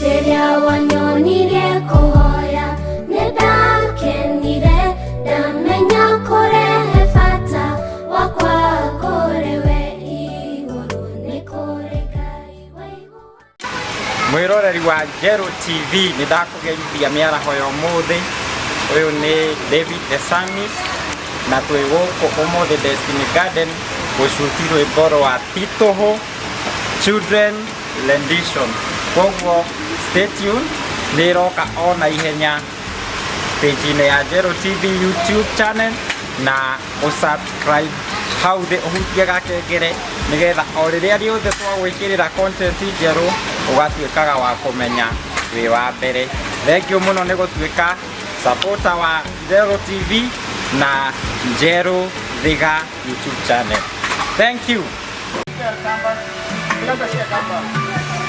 Rĩrĩa wanyonirie kũhoya nĩ ndakenire, ndamenya kũrehe bata wakwa kũrĩ we igũrũ nĩ kũrĩ Ngai waigua. Mwĩroreri wa Njerũ TV, nĩ ndakũgeithia mĩaraho ya ũmũthĩ. Ũyũ nĩ David the Psalmist na twĩ gũkũ ũmũthĩ Destiny Garden gũcuti rwĩmbo rwa Titũhũ Children Rendition. Koguo stay tuned, nĩ ĩroka o na ihenya page-inĩ ya Njerũ TV YouTube channel na ũsubscribe hau thĩ ũhutie gakengere nĩgetha o rĩrĩa rĩothe twagwĩkĩrĩra content njerũ ũgatuĩkaga wa kũmenya wĩ wa mbere. Thank you mũno nĩ gũtuĩka supporter wa Njerũ TV na Njerũ Thiga YouTube channel. Thank you.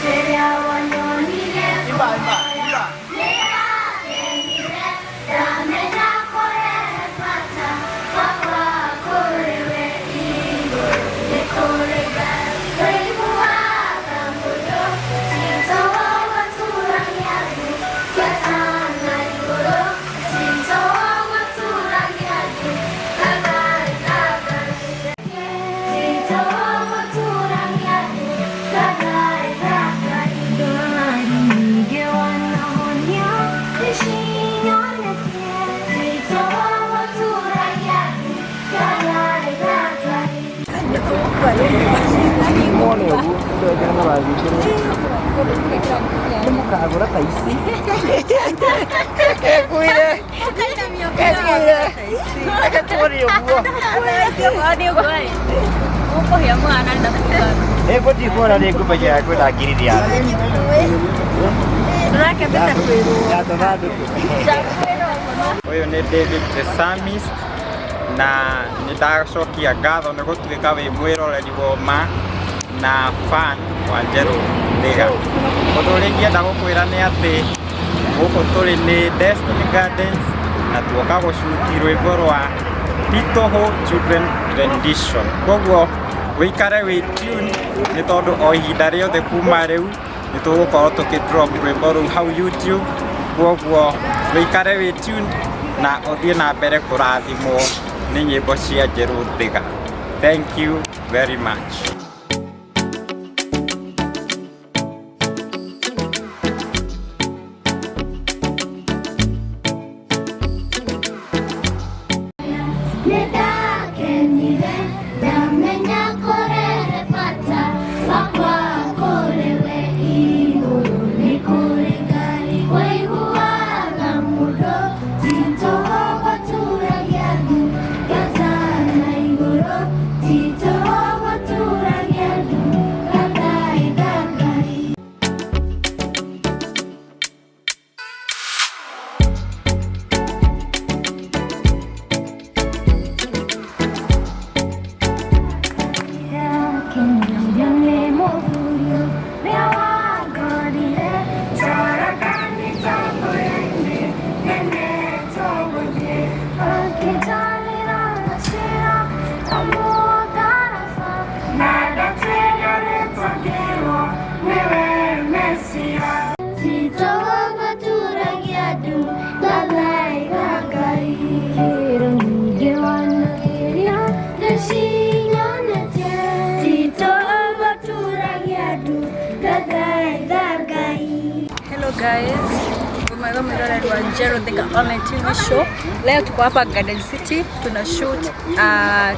Rĩrĩa wanyonirie kũhoya nĩ ndakenire, ndamenya kũrehe bata wakwa kũrĩ we igũrũ nĩ kũrĩ Ngai waiguaga mũndũ ti tũhũ gũturagia ndu ngĩtana igũrũ ti tũhũ gũturagia ndu Ngai Ngai ti tũhũ gũturagia ndu Ngai Ngai ndwari nyingĩ wanahonia nĩcinyonetie ti tũhũ gũturagia ndu Ngai Ngai. Mwone ũguo andũ angĩ nĩ marathiĩ nĩmũkagũra ta ici kekwire kekwire reke tuone ũguo. Ũkũhĩa mwana ndakuga. Ĩgũthiĩ kuona nĩ ngũmenya kwĩna ngiri ya Ndũrakĩambĩte kwĩrwo. Ya tũthandũkũ. Ũyũ nĩ David the Psalmist na nĩ ndacokia ngatho nĩ gũtuĩka wĩ mwĩroreri wa ma na fan wa Njerũ Thiga. Ũndũ ũrĩa ingĩenda gũkwĩra nĩ atĩ gũkũ tũrĩ nĩ Destiny Gardens na tuoka gũcuti rwĩmbo rwa Titũhũ Children Rendition. Koguo wĩikare wĩ tuned nĩ tondũ o ihinda rĩothe kuma rĩu nĩ tũgũkorwo tũkĩ drop rwĩmbo rũu hau YouTube. Koguo wĩikare wĩ tuned na ũthiĩ na mbere kũrathimwo nĩ nyĩmbo cia Njerũ Thiga. Thank you very much. Nĩ ndakenire ndamenya kũrehe bata wakwa kũrĩ we igũrũ nĩ kũrĩ Ngai waiguaga mũndũ ti tũhũ gũturagia ndu ngatana igũrũ ti tũhũ gũturagia ndu Ngai Ngai. Hello guys, umeweza mwiroreri wa Njero Thika Online TV show. Leo tuko hapa Garden City tuna shoot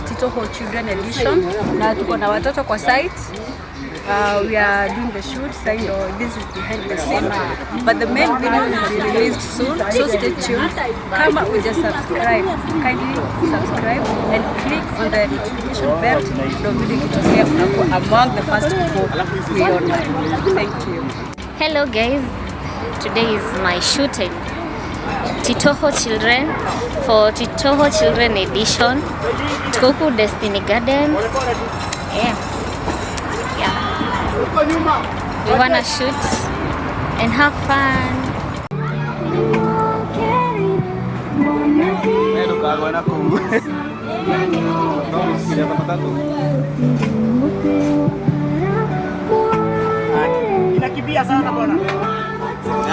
Tito Hall Children Edition na tuko na watoto kwa site. We are doing the shoot, so this is behind the scene, but the main video will be released soon, so stay tuned. Kama uja subscribe, kindly subscribe and click on the notification bell ndio video ikitokea unakuwa among the first people kuiona. Thank you. Hello guys, today is my shooting. Titoho Children for Titoho Children Edition. Tuko huku Destiny Gardens. Yeah. Yeah. We wanna shoot and have fun. Ndũkagwe na kũu. No gũcikiria ta matatũ. Inakimbia sana bwana.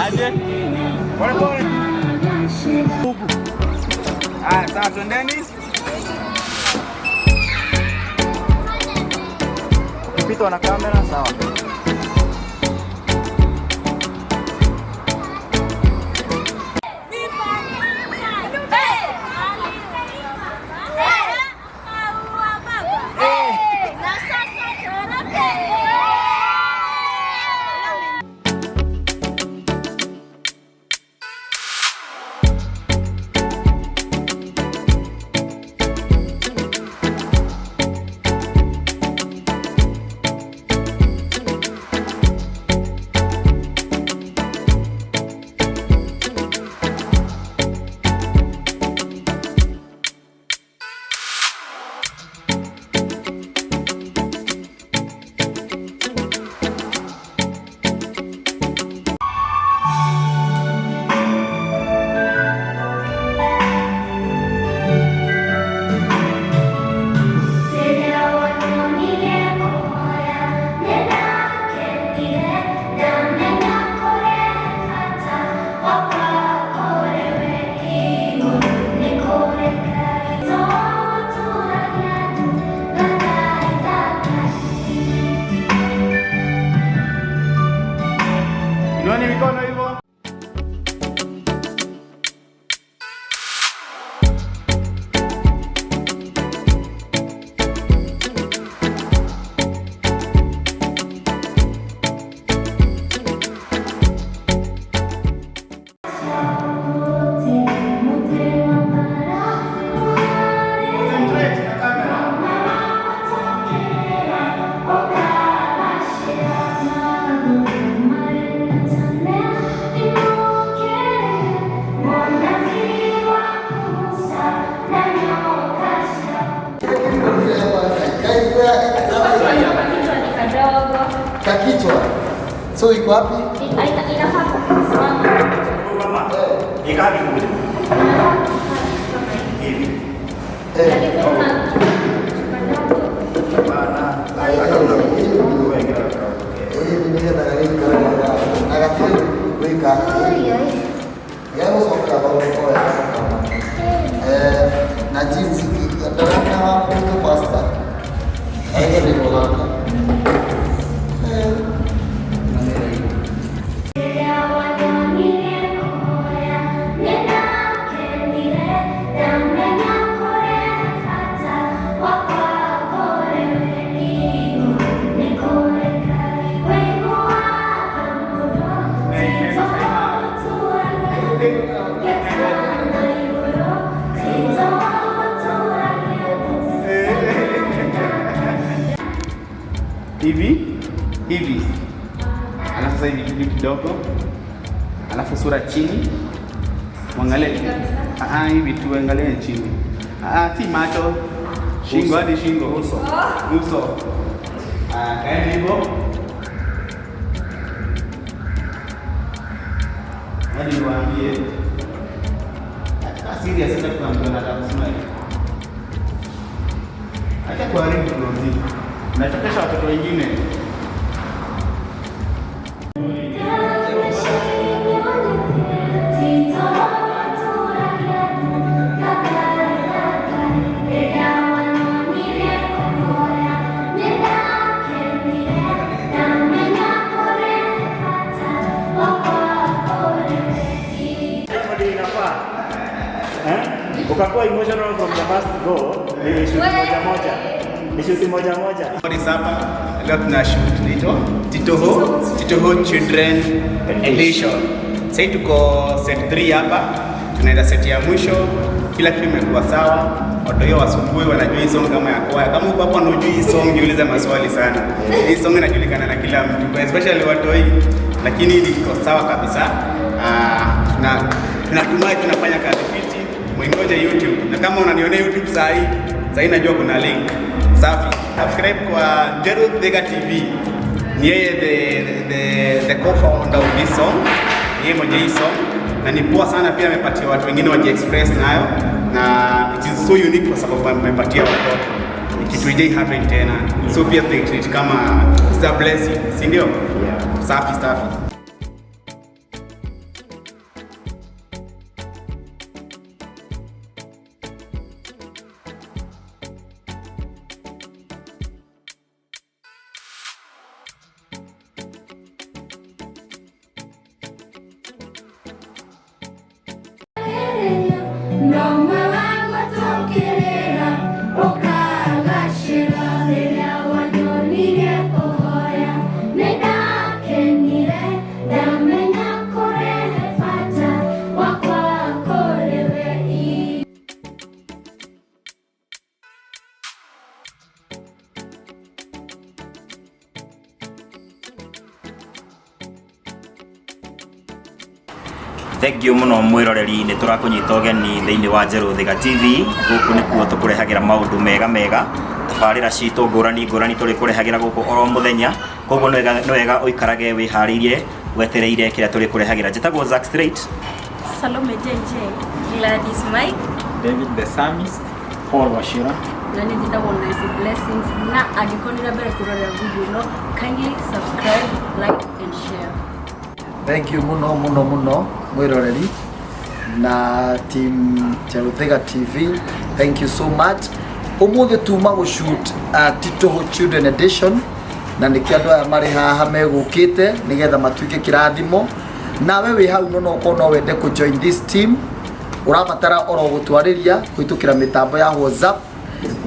Aje. Pole pole. Haya, sawa, twendeni. Ukipitwa na kamera sawa. Inueni mikono hivyo. Concentrate na kamera. Kakichwa. So iko wapi? Inafaa kusimama. Hivi. Eh. Na jinsi pasta. Ayo ni bolaka. Hivi hivi, alafu sasa hivi juu kidogo, alafu sura chini, mwangalie hivi tu, angalie chini, si macho, shingo hadi shingo, uso uso, kaeni hivyo hadi niwaambie. Serious, sasa kuna mtu anataka kusmile. Acha kuharibu close. Nachokesha watoto wengine. Inafaa. Eh? Ukakuwa emotional from the first go, ni shoot moja moja. Ni shoot moja moja. Morris hapa leo tuna shoot inaitwa Titoho Children Edition. Sasa tuko set 3 hapa, tunaenda set ya mwisho, kila kitu imekuwa sawa. Watu hiyo wasumbui, wanajua hii song kama ya kwaya. Kama uko hapa na hujui hii song, jiulize maswali sana. Hii song inajulikana na kila mtu, especially watu hii, lakini iko sawa kabisa. Na tunatumai tunafanya kazi fiti. Mwingoje YouTube. Na kama unanionea YouTube saa hii, saa hii najua kuna link. Safi. Subscribe kwa Gerald Thika TV. Ni yeye the co-founder of this song. Ni yeye mwenye hii song. Na ni poa sana pia amepatia watu wengine waji-express nayo. Na it is so unique kwa sababu amepatia watoto. Ni kitu haijai happen tena. So pia they treat kama it's a blessing, si ndio? Yeah. Safi safi. Thank you muno mwiroreri, nĩ tũrakũnyita ũgeni thĩinĩ wa Njerũ Thĩga TV. Gũkũ nĩkuo tũkũrehagĩra maũndũ mega mega, tabarĩra citũ ngũrani ngũrani tũrĩkũrehagĩra gũkũ oro mũthenya. Koguo nĩ wega ũikarage wĩharĩirie wetereire kĩrĩa tũrĩkũrehagĩra. Njĩtagwo Zack Straight. Salome JJ. Gladys Mike. David the Psalmist. Paul Wachira. Na niĩ njĩtagwo Nice Blessings, na angĩkorwo nĩ mbere kũrorera video ĩno, kindly subscribe, like and share. Thank you muno muno muno mwiroreri na team Cheruthiga TV, thank you so much. Umuthi tuma gũ shoot Titoho Children Edition, na nĩkĩo andũ aya marĩ haha megũkĩte nĩgetha matuĩke kĩrathimo. Nawe wĩ hau no okorwo no wende kũ join this team, ũrabatara oro gũtwarĩria kũhĩtũkĩra mĩtambo ya WhatsApp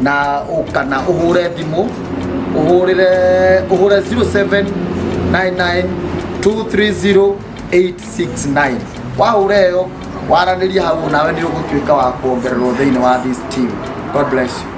na kana ũhũre thimũ, ũhũrĩre ũhũre 0799230869. Wahũra ĩyo waranĩria hau, nawe nĩ ũgũtuĩka wa kuongererwo thĩinĩ wa this team. God bless you.